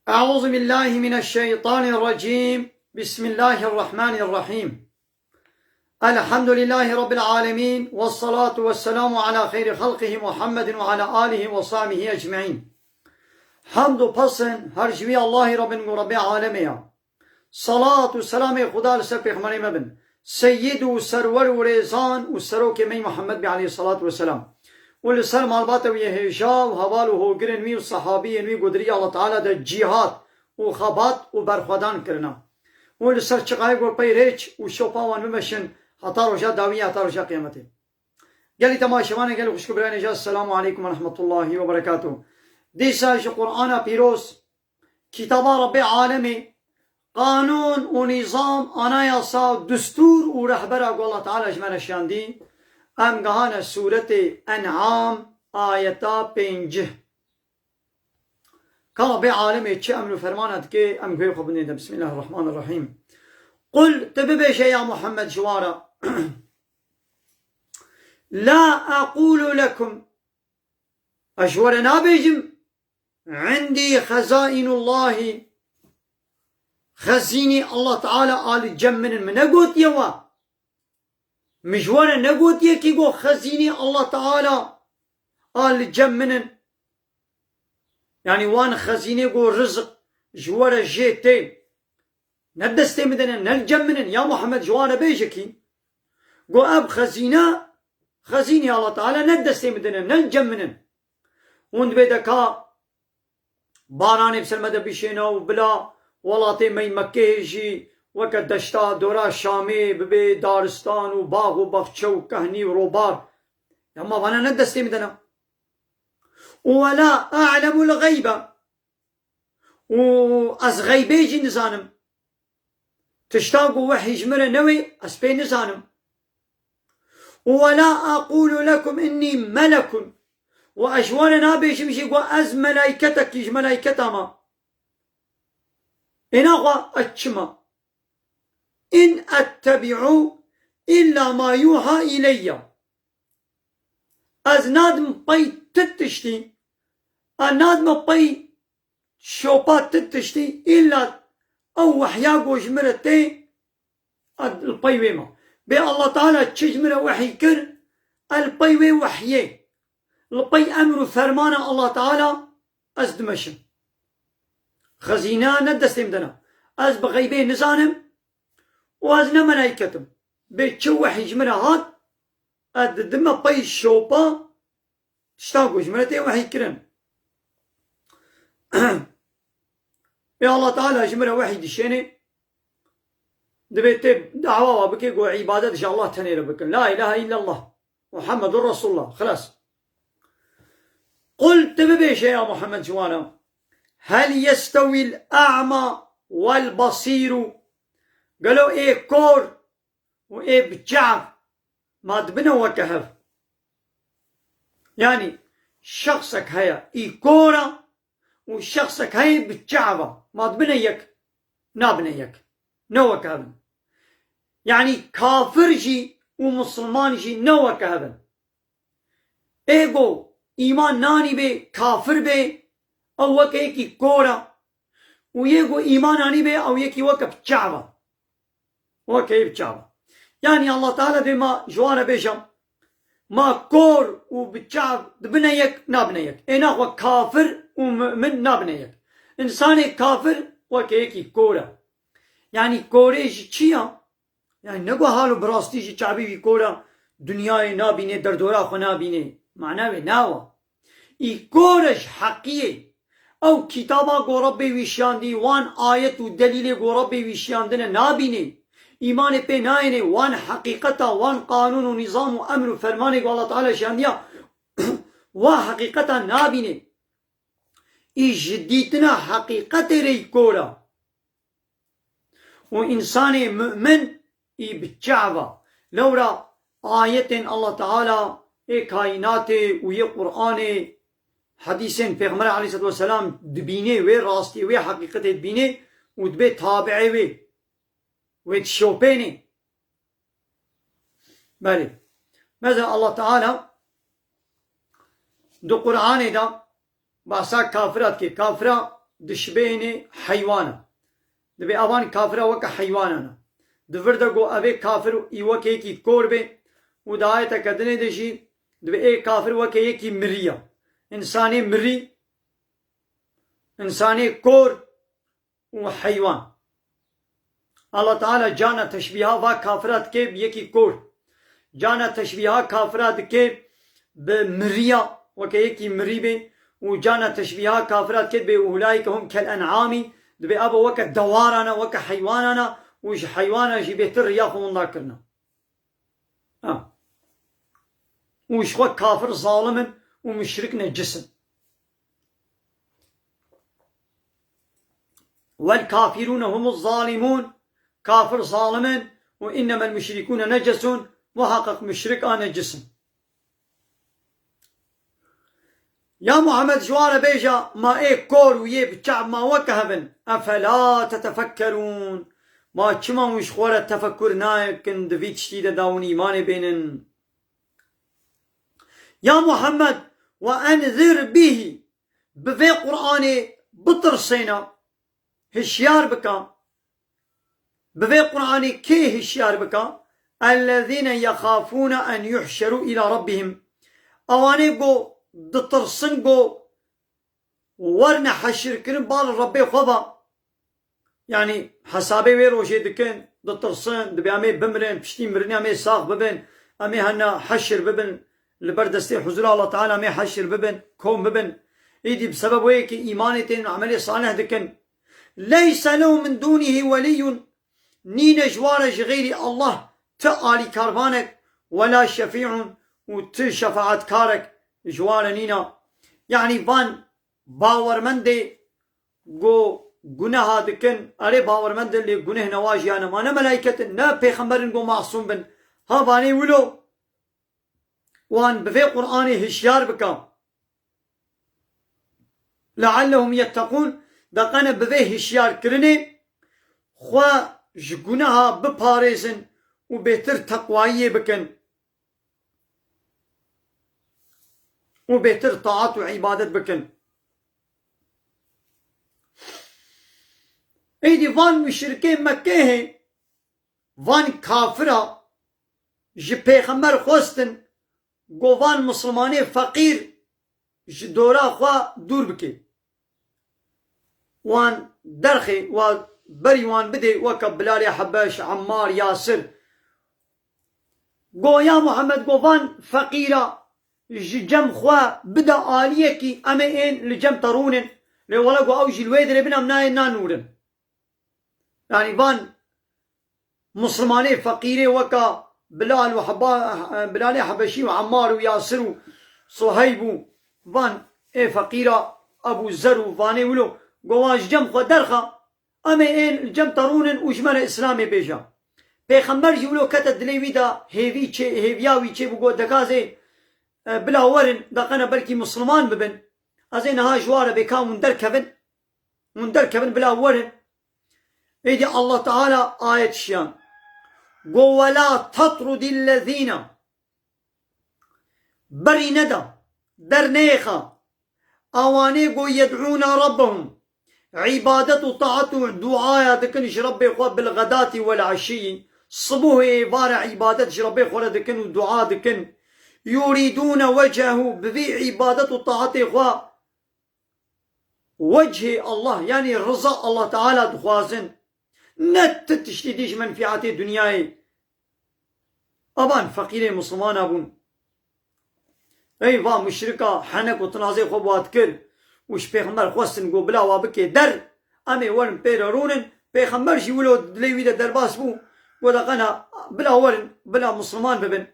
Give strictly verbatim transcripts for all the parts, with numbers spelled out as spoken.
أعوذ بالله من الشيطان الرجيم. بسم الله الرحمن الرحيم. الحمد لله رب العالمين، والصلاة والسلام على خير خلقه محمد وعلى آله وصحبه أجمعين. Hamd û pesn her ji wî Allahî re bin ku Rebbê alemê ya. Salat û selamê Xuda li ser pêxemberê me bin. Seyyid û serwer û rêzan û serokê me yî Muhammed bî aleyhissalatu vesselam. Û li ser malbata wî yê hêja û heval û hogirên wî û sehabiyên wî ku di rîya Allah Teala de cîhad û xebat û berxwedan kirina. Û li ser çiqayê ku pey rêç û şopa wan bimeşin heta roja dawiyê, heta roja qiyametê. Gelî temaşevanê, gelî xwişk û birayên hêja, Esselamu aleykum ve rahmetullahi ve berekatuh. Dîsa ji Qur'ana pîroz, Kitaba Rebbê alemê, qanûn û nîzam, anayasa, destûr û rehbera ku Allah Teala ji me re şandî, em gehane sûretê En'am, ayeta pêncî. Ka Rebbê alemê çi emr û fermana dike, em guhê xwe bidin de. Bismillahirrahmanirrahîm. Qul, tu bibêje ya Muhammed ji wan re, La aqulu lekum, ez ji we re nabêjim, Indî xezaînullahî, xezînî Allah Teala a li cem min in. Min negotiye wa. Min ji we re negotiye kî got xezînî Allah Teala a li cem min in. Yanî wan xezînê got rizik ji we re jê tê. Ne destê min de ne, ne li cem min in. Ya Muhammed, ji wan re bêje kî. Got ev xezîne, xezînî Allah Teala ne destê min de ne, ne li cem min in. Hûn dibê de ka baranê bi ser me de bişêne û bila welatê me yî Mekkeyê jî weke deşta dora Şamê bibe daristan û bax û baxçe û kehnî û robar. Ya ma vana ne destê min de ne. Û wela a'lemul geybe. Û ez xeybê jî nizanim. Tişta ku wehî ji min re newê, ez pê nizanim. Û wela aqulu lekum innî melekun. Û ez ji wan re nabêjim jî ku ez melaîketekî ji melaîketa me. Êna xwe ez çima? In ettebi'u illa ma yuha ileyya. Ez nadim pey ti tiştî. Ez nadim pey şopa ti tiştî, îlla ew wehya ku ji min re tê, ez li pey wê me. Bê Allah Teala çi ji min re wehî kir, ez li pey wê wehyê, li pey emr û fermana Allah Teala ez dimeşim. Xezîna ne destê min de ne. Ez bi xeybê nizanim û ez ne melaîket im. Bê çi wehî ji min re hat, ez didime pey şopa tişta ku ji min re tê wehî kirin. Ê Allah Teala ji min re wehî dişênê, dibê tê dawa wa bike ku îbadet ji Allah tenê re bikin. La ilahe illallah. Muhammedur Resulullah. Xilas. Qul, tu bibêje ya Muhammed ji wan re. Hel yestewil a'ma wel basîru. Gelo ê kor û ê bi çav ma dibine weke hev? Yanî şexsek heye î kor e û şexsek heye bi çav e. Ma dibine yek? Nabine yek. Ne weke hev in. Yanî kafir jî û misilman jî ne weke hev in. Ê ku îman nanî bê, kafir bê, ew weke yekî kor e. Û yê ku îman anî bê, ew yekî weke bi çav e. Weke yê bi çav e. Yanî Allah Teala dê ma ji wan re bêje, ma kor û bi çav dibine yek, nabine yek. Ê naxwe kafir û mu'min nabine yek. Însanê kafir weke yekî kor e. Yanî korê ji çi ya? Yanî ne ku halo bi rastî jî çavê wî kor e, dinyayê nabînê, derdora xwe nabînê. Mana wê ne wa. Î kor e ji heqiyê. Ew kitaba ku Rebbê wî şiyandî, wan ayet û delîlê ku Rebbê wî şiyandine nabînê. Îmanê pê nayênê, wan heqîqeta, wan qanûn û nîzam û emr û fermanê ku Allah Teala şiyandiya, wa heqîqeta nabînê. Î ji dîtina heqîqetê re î kor e. Û însanê mu'min î bi çav e. Lewra ayetên Allah Teala ê kaînatê û yê Qur'anê, hedîsên Pêxemberê aleyhisselatu vesselam dibînê, wê rastî, wê heqîqetê dibînê û dibê tabi'ê wê, wê dişopênê. Belê. Mesela Allah Teala di Qur'anê de bahsa kafira dike. Kafira dişibênê heywana. Dibê evan kafira weke heywanan e. Di vir de got evê kafir î weke yekî kor bê û di ayeteke dinê de jî dibê ê kafir weke yekî mirî ye. Însanê mirî, însanê kor û heywan. Allah Teala cana teşbîha va kafira dike bi yekî kor. Cana teşbîha kafira dike bi miriya, weke yekî mirî bê û cana teşbîha kafira dike bi ulaîke hum kel en'amî, dibê abo weke dewaran e, weke heywanan e û ji heywana jî bêtir riya xwe winda kirine. Ha. Û ji xwe kafir zalim in û muşrik necis in. Vel kafirûne humuz zalimûn, kafir zalim in û innemel muşrikûne necesûn, muhaqqeq muşrik a necis in. Ya Muhammed, ji wan re bêje, ma ê kor û yê bi çav ma weke hev in. Efela tetefekkerûn. Ma çima hûn ji xwe re tefekkur nakin di vî tiştî de da hûn îmanê bênin? Ya Muhammed, ve enzir bihî. Bi vê Qur'anê bitirsêne, hişyar bike. Bi vê Qur'anê kê hişyar bike? Ellezîne yexafûne en yuhşerû îla rabbihim. Ewanê go ditirsin go werine heşirkirin bal Rebbê xwe ve. Yanî hesabê wê rojê dikin, ditirsin, dibê em ê bimirin, piştî mirinê em ê sax bibin, em ê hene heşir bibin, li ber destê huzura Allah Teala em ê heşir bibin, kom bibin. Îdî bi sebeb wê yekê îmanê tên, emelê salih dikin. Leyse lehu min dûnihî weliyun. Nîne ji wan re ji xeyrî Allah ti alîkarvanek, wela şefî'un û ti şefaetkarek ji wan re nîne. Yanî van bawermendê go guneha dikin, erê bawermend in lê guneh newa jiyane ma ne melayket in, ne pêxember in go masûm bin. Ha vanê wilo wan bi vê Qur'anê hişyar bike. Leallehum yetteqûn, deqene bi vê hişyarkirinê xwe ji guneha biparêzin û bêtir teqwayiyê bikin û bêtir taat û îbadet bikin. Êdî van muşrikê Mekkehê, van kafira ji pêxember xwestin, go van misilmanê feqîr ji dora xwe dûr bike. Wan derxê, wa berî wan bidê, weke Bilalê Hebeş, Emmar, Yasir. Go ya Muhammed, go van feqîra ji cem xwe bide aliyekî, em ê ên li cem te rûnin. Lê wele go ew jî li wê dirê bin, em nayên nanûrin. Yanî van misilmanê feqîrê weka Bilal û Heba-, Bilalê Hebeşî û Emmar û Yasir û Suheyb û van ê feqîra Ebû Zer û vanê wilo, go wan ji cem xwe derxe, em ê ên li cem te rûnin û ji me re Îslamê bêje. Pêxember jî wilo kete dilê wî de hêvî çê, hêviya wî çêbû, got, degazê, e, bila werin, deqene belkî misilman bibin. Ez ê niha ji wan re bê ka hûn derkevin. Hûn derkevin bila werin. Êdî Allah Teala ayet şiyan. Go, "Wela tetrudillezîne." Berî neda, dernêxa. Awanê go, "Yed'ûne rabbehum." Îbadet û taat û duaya dikin ji Rebbê xwe, "bil xedatî wel eşîyî." Sibuhê êvare îbadet ji Rebbê xwe re dikin û dua dikin. "Yurîdûne wechehû." Bi vî îbadet û taatê xwe wechê Allah, yanî riza Allah Teala dixwazin. Ne ti tiştî dî ji menfîatê dinyayê. Avan feqîrê misilmana bûn. Ey va muşrika henek û tinazê xwe bi wa dikir û ji pêxember xwestin, got, "Bila wa bike der, em ê werin pê re rûnin." Pêxember jî wilo dilê wî de derbas bû, got, "Deqena bila werin, bila misilman bibin."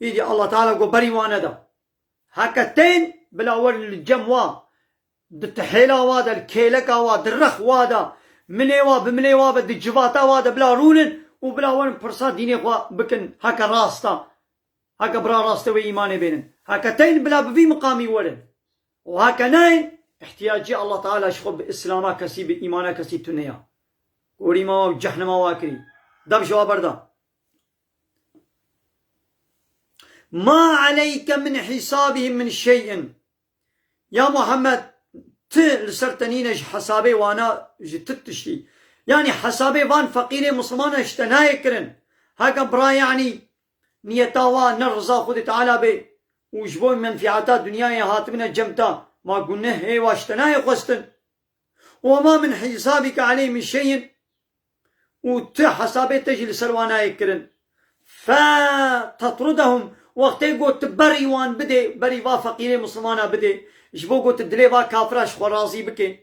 Îdî Allah Teala got, "Berî wan neda." Heke tên bila werin li cem wa, di tihêla wa de, li kêleka wa, di rex wa de, milê wa, bi milê wa be, di civata wa de bila rûnin û bila werin pirsa dînê xwe bikin, heke rast e, heke bira rast e wê îmanê bênin. Heke tên bila bi vî miqamî werin. Û heke nayên, ihtiyacî Allah Teala ji xwe bi Îslama kesî, bi îmana kesî tune ya. Gorî ma wa û cehnema wa kirî. Dev ji wa berda. "Ma aleyke min hisabihim min şey'in." Ya Muhammed, ti li ser te nîne ji hesabê wana ji ti tiştî. Yanî hesabê van feqîrê misilmana ji te nayê kirin. Heke bira yanî niyeta wa ne riza Xwedê Teala bê û ji bo menfîeta dinyayê hatibine cem te, ma gunehê wa ji te nayê xwestin. Wema min hîsabike aleyh min şeyin û tu hesabê te jî li ser wan nayê kirin. Fe tetrudehum, wextê got tu berî wan bidê, berî va feqîrê misilmana bidê, ji bo got tu dilê va kafira ji xwe razî bikê.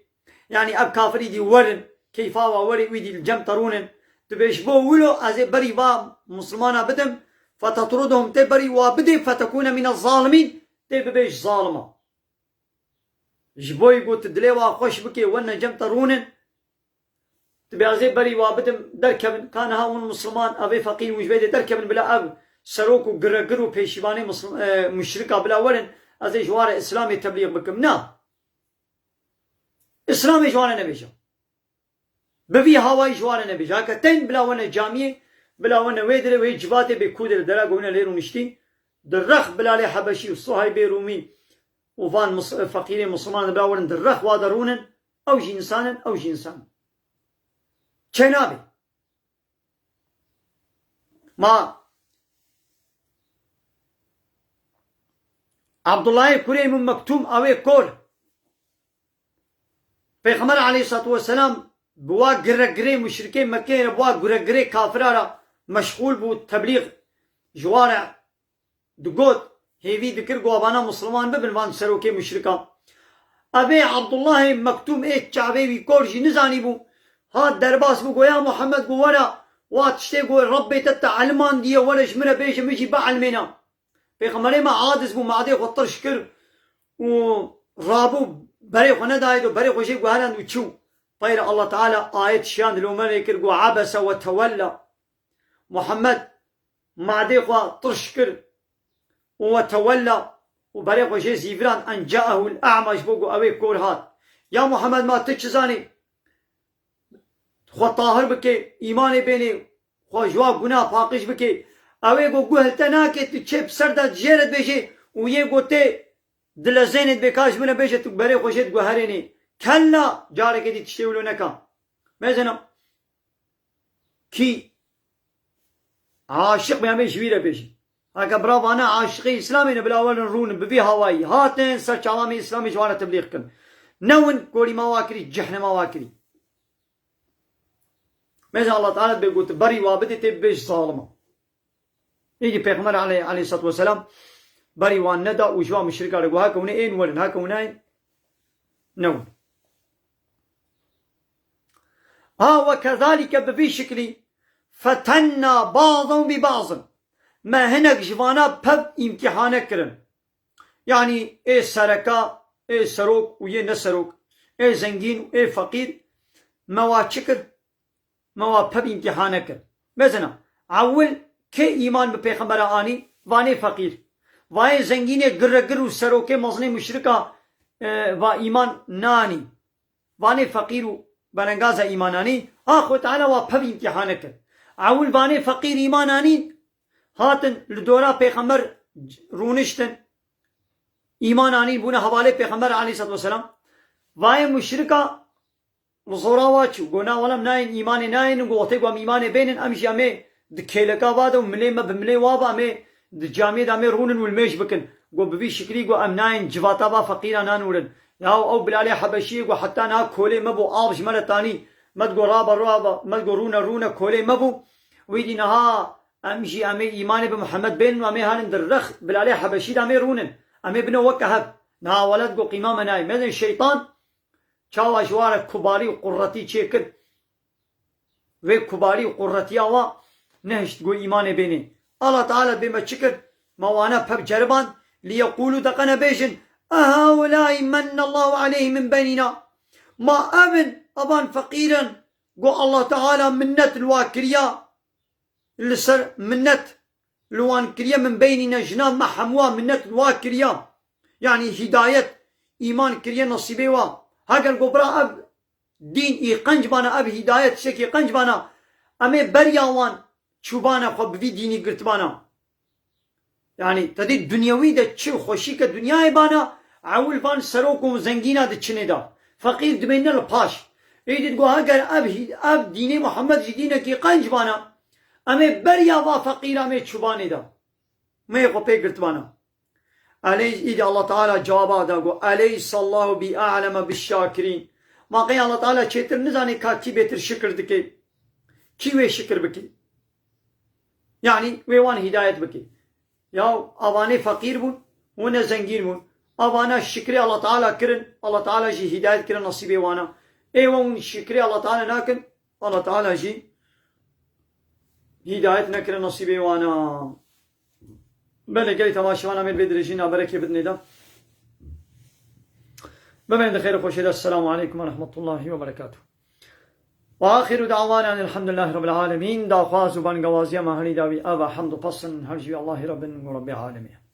Yanî ev kafirî dî werin, keyfa wa werê wî dî li cem te rûnin. Tu bê ji bo wilo ez ê berî va misilmana bidim, fe tetrudehum tê berî wa bidê, fe tekûne mîne zalimîn, tê bibê ji zalima. Ji bo yî got tu dilê wa xweş bikê, wene cem te rûnin. Tu bê ez ê berî wa bidim, derkevin. Ka niha hûn misilman, ev ê feqîr hûn ji vê dê derkevin, bila ev serok û giregir û pêşîvanê misil-, e, muşrika bila werin, ez ê ji wa re Îslamê teblîx bikim. Na. Îslamê ji wan re nebêje. Bi vî hawayî ji wan re nebêje. Heke tên bila wene camiyê, bila wene wê dirê, wê civatê bê kûdê li dera govine lê rûniştî, di rex Bilalê Hebeşî û Suheybê Rûmî û van mis-, feqîrê misilman bila werin di rex wa de rûnin, ew jî însan in, ew jî însan in. Çênabê. Ma Abdullahê kurê Ummu Mektûm ew ê kor. Pêxember aleyhissalatu vesselam bi wa giregirê muşrikê Mekkeyê re, bi wa giregirê kafira re meşxûl bû, teblîx ji wa re digot, hêvî dikir ku avana misilman bibin van serokê muşrika. Evê Abdullahê Mektûm ê çavê wî kor jî nizanîbû. Hat derbas bû, got, "Ya Muhammed," got, "were, wa tiştê ku Rebbê te te elmandiye, were ji min re bêje, min jî bielmêna." Pêxemberê me aciz bû, madê xwe tirş kir û rabû, berê xwe nedayê do, berê xwe jê guherand û çû. Teyre Allah Teala ayet şiyand li Umerê kir, got, "Abese ve tewella." Muhammed madê xwe tirş kir û we tewella û berê xwe jê zîviran, en caehul a'ma, ji bo ku ew ê kor hat. Ya Muhammed, ma tu çi zanî? Xwe tahir bike, îmanê bênê, xwe ji wa guna paqij bike. Ew ê ku guh li te nake, tu çê bi ser de jê re dibêjê û yê ku tê dilezênê dibê ka ji min re bêje, tu berê xwe jê diguherênê. Kella, carekê dî tiştê wilo neka. Mezena. Kî aşiq be, em ê ji wî re bêjin. Heke bira vane aşiqê Îslamê ne, bila werin rûnin, bi vî hawayî hatin ser çawa me Îslamê ji wan re teblîx kirin. Newin korîma wa kirî, cehnema wa kirî. Mêze Allah Teala bê got, berî wa bidê, tê bibêj zalima. Îdî Pêxember aleyh-, aleyhissalatu vesselam berî wan neda û ji wan muşrika re got, heke hûn ê ên werin, heke hûn nayên newin. Ha, ve kezalike, bi vî şiklî, fetenna ba'dahum bi ba'din. Me hinek ji vana pev îmtîhane kirin. Yanî ê sereka, ê serok û yê ne serok, ê zengîn û ê feqîr, me wa çi kir? Me wa pev îmtîhane kir. Mezina, ewil kê îman bi pêxembera anî? Vanê feqîr. Vayê zengînê giregir û serokê mezinê muşrika, e, va îman nanî. Vanê feqîr û berengaza îman anî. Ha, Xwedê Teala wa pev îmtîhane kir. Ewil vanê feqîr îman anîn, hatin li dora pêxember rûniştin. Îman anîn, bûne hevalê pêxember aleyhissalatu vesselam. Vayê muşrika li zora wa çû. Got, na, wela em nayên îmanê nayên, got, wextê ku em îmanê bênin, em jî em ê di kêleka va de û milê me bi milê wa ve, em ê di camiyê de em ê rûnin û limêj bikin. Got, bi vî şiklî, got, em nayên civata va feqîra nanûrin. Ya ew Bilalê Hebeşiyê, got, heta niha kolê me bû, av ji me re tanî. Me digot, rabe, rabe, me digot, rûne, rûne, kolê me bû. Wî dî niha em jî em ê îmanê bi Muhammed bênin û em ê herin di rex Bilalê Hebeşî de em ê rûnin. Em ê bine weke hev. Niha wele digot, qîma me nayê. Mezin şeytan çawa ji wa re kubarî û quretî çêkir, vê kubarî û quretiya wa nehişt ku îmanê bênê. Allah Teala bê me çi kir? Me wana pev ceriband, liyeqûlû, deqene bêjin, "Ehaulâi mennallahu aleyhim min beynîna." Ma ev in, evan feqîr in, ku Allah Teala minnet li wa kiriya, li ser minnet li wan kiriye, min beynîne, ji nav me hemûa minnet li wa kiriya. Yanî hîdayet, îman kiriye nesîbê wa. Heger got bira ev dîn î qenc bana, ev hîdayet tiştekî qenc bana, em ê beriya wan çûbane xwe bi vî dînî girtibana. Yanî te dî dinyewî de çi xweşîke dinyayê bana, ewil van serok û zengîna di çinê de. Feqîr dimêne li paş. Êdî digo heger ev hî-, ev dînê Muhammed jî dînekî qenc bana, em ê beriya va feqîra mê çûbanê de. Mê xwe pê girtibana. Eley, îdî Allah Teala cewaba da got, "Eleysallahu bi a'leme bi şakirîn." Ma qey Allah Teala çêtir nizanê ka kî bêtir şikir dike? Kî wê şikir bike? Yani wê wan hidayet bike. Ya avanê feqîr bûn, hûn ne zengîn bûn. Avana şikrê Allah Teala kirin, Allah Teala jî hidayet kirin nasîbê wana. Ê we hûn şikrê Allah Teala nakin, Allah Teala jî hidayet nekirin nasîbê wana. Belê gelî temaşevan amêr bê dirêjî naberekê bidinê de. Bimên di xêr û xweşê de. Esselamu aleykum ve rahmetullahi ve berekatuh. Ve axiru da'wana elhamdulillahi rabbil alemin. Daxwaz û bangewaziya me herî dawî ev e, hemd û pesin her jî Allahî Rabbin û Rabbê alemî.